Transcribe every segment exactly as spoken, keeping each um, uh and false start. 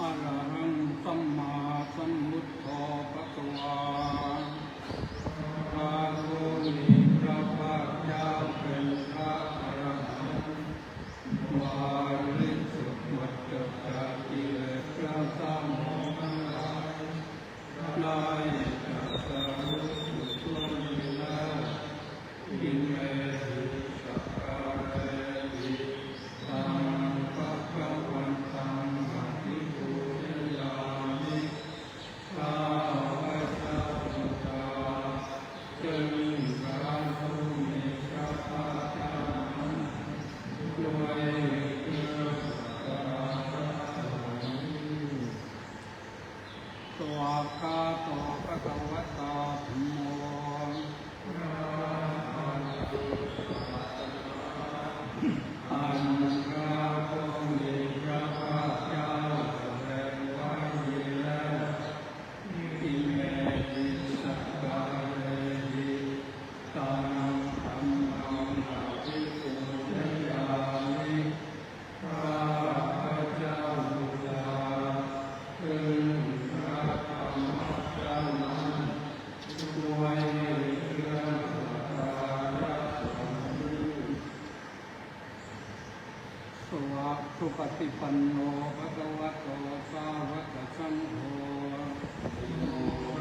Arahaṃ sammāsambuddho bhagavā. พระผู้มีพระภาคเจ้าเป็นพระอรหันต์ บริสุทธิ์หมดจดจากกิเลสเครื่องเศร้าหมองทั้งหลาย ได้ตรัสรู้อยู่ทั่วดีแล้ว Imehi sakkārehi taṃ bhagavantaṃ abhipūjayāmi. ข้าพเจ้าบูชาซึ่งพระผู้มีพระภาคเจ้านั้นด้วยเครื่องสักการะเหล่านี้ Svākkhāto bhagavatā dhammo. อันพระผู้มีพระภาคเจ้าแสดงไว้ดีแล้ว Imehi sakkārehi taṃ dhammaṃ abhipūjayāmi. ข้าพเจ้าบูชาซึ่งพระธรรมเจ้านั้นด้วยเครื่องสักการะเหล่านี้ Supaṭipanno bhagavato sāvakasaṅgho.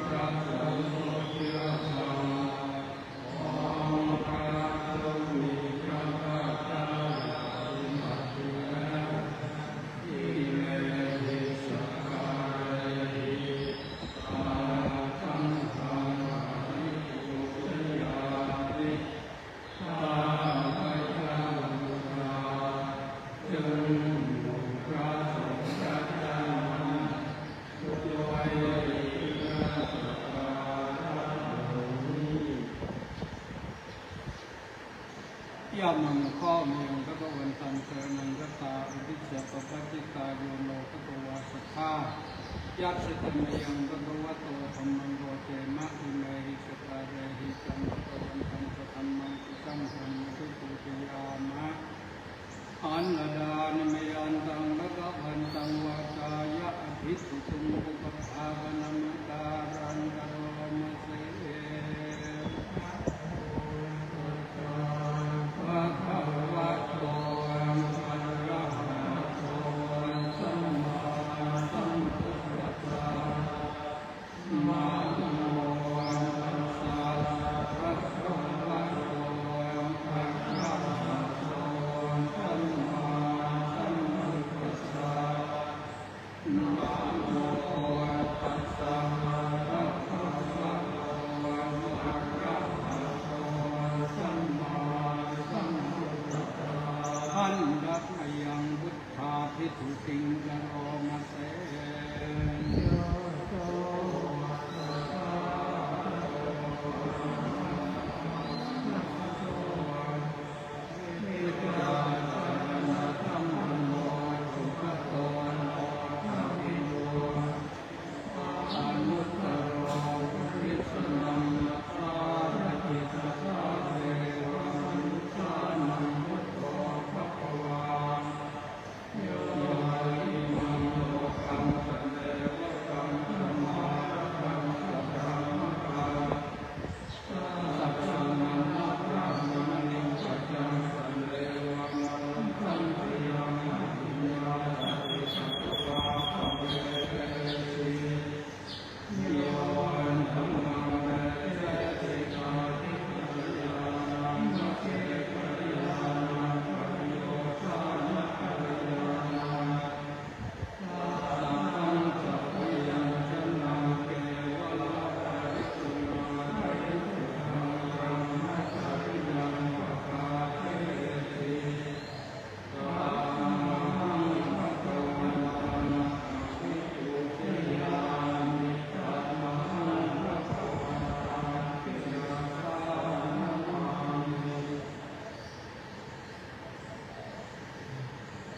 พระสงฆ์ผู้เชื่อฟัง ของพระผู้มีพระภาคเจ้าปฏิบัติอยู่แล้ว Imehi sakkārehi taṃ dhammaṃ abhipūjayāmi. ข้าพเจ้าบูชาซึ่งพระสงฆ์เจ้า Yāmaṃ kho mayaṃ bhagavantaṃ saraṇaṃ gatā, uddissa pabbajitā yo nobhagavā sadā. Yassaṃ mayaṃ bhagavato dhammaṃ bodhemāhi, imehi sakkārehi taṃ bhagavantaṃ sadhammaṃ sasaṅghaṃ abhipūjayāma. Handa dāni mayantaṃ bhagavantaṃ vācāya abhistutun, pubbe bhāvanamākāraṃ karoma se. Bhagavato arahato sammāsambuddhassa. Namo tassa bhagavato arahato sammāsambuddhassa. Namo tassa bhagavato arahato sammāsambuddhassa. Handa mayaṃ buddhābhistutiṃ karoma se.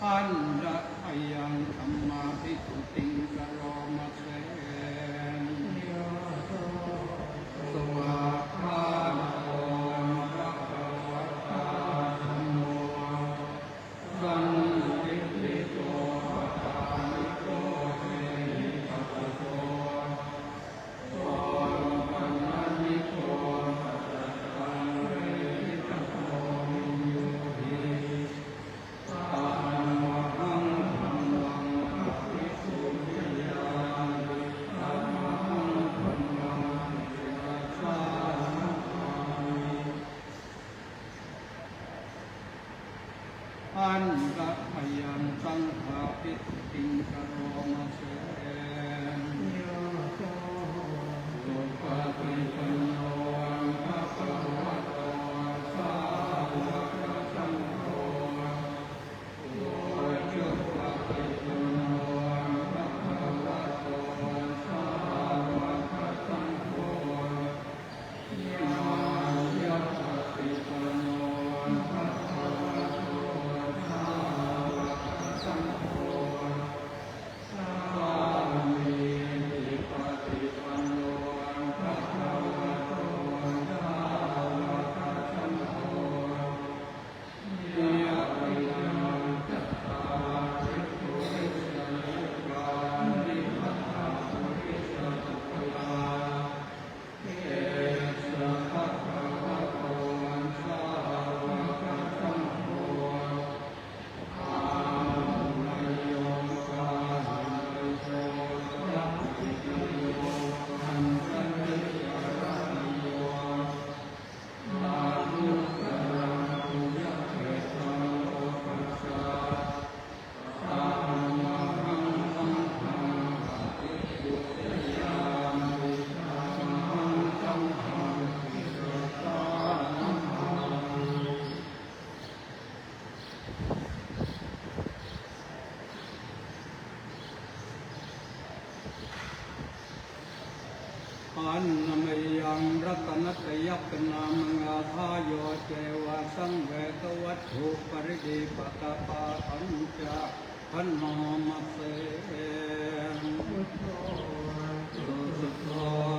Handa mayaṃ dhammābhistutiṃ karoma se. Svākkhāto bhagavatā dhammo, sandiṭṭhiko akāliko ehipassiko, Handa mayaṃ saṅghābhistutiṃ karoma se. Supaṭipanno bhagavato sāvakasaṅgho, ujupaṭipanno bhagavato sāvakasaṅgho, Yakkhaṇāmagāthāyo ceva saṃvegavatthuparidevatāgathāhañca bhaṇāma se. Suṭṭho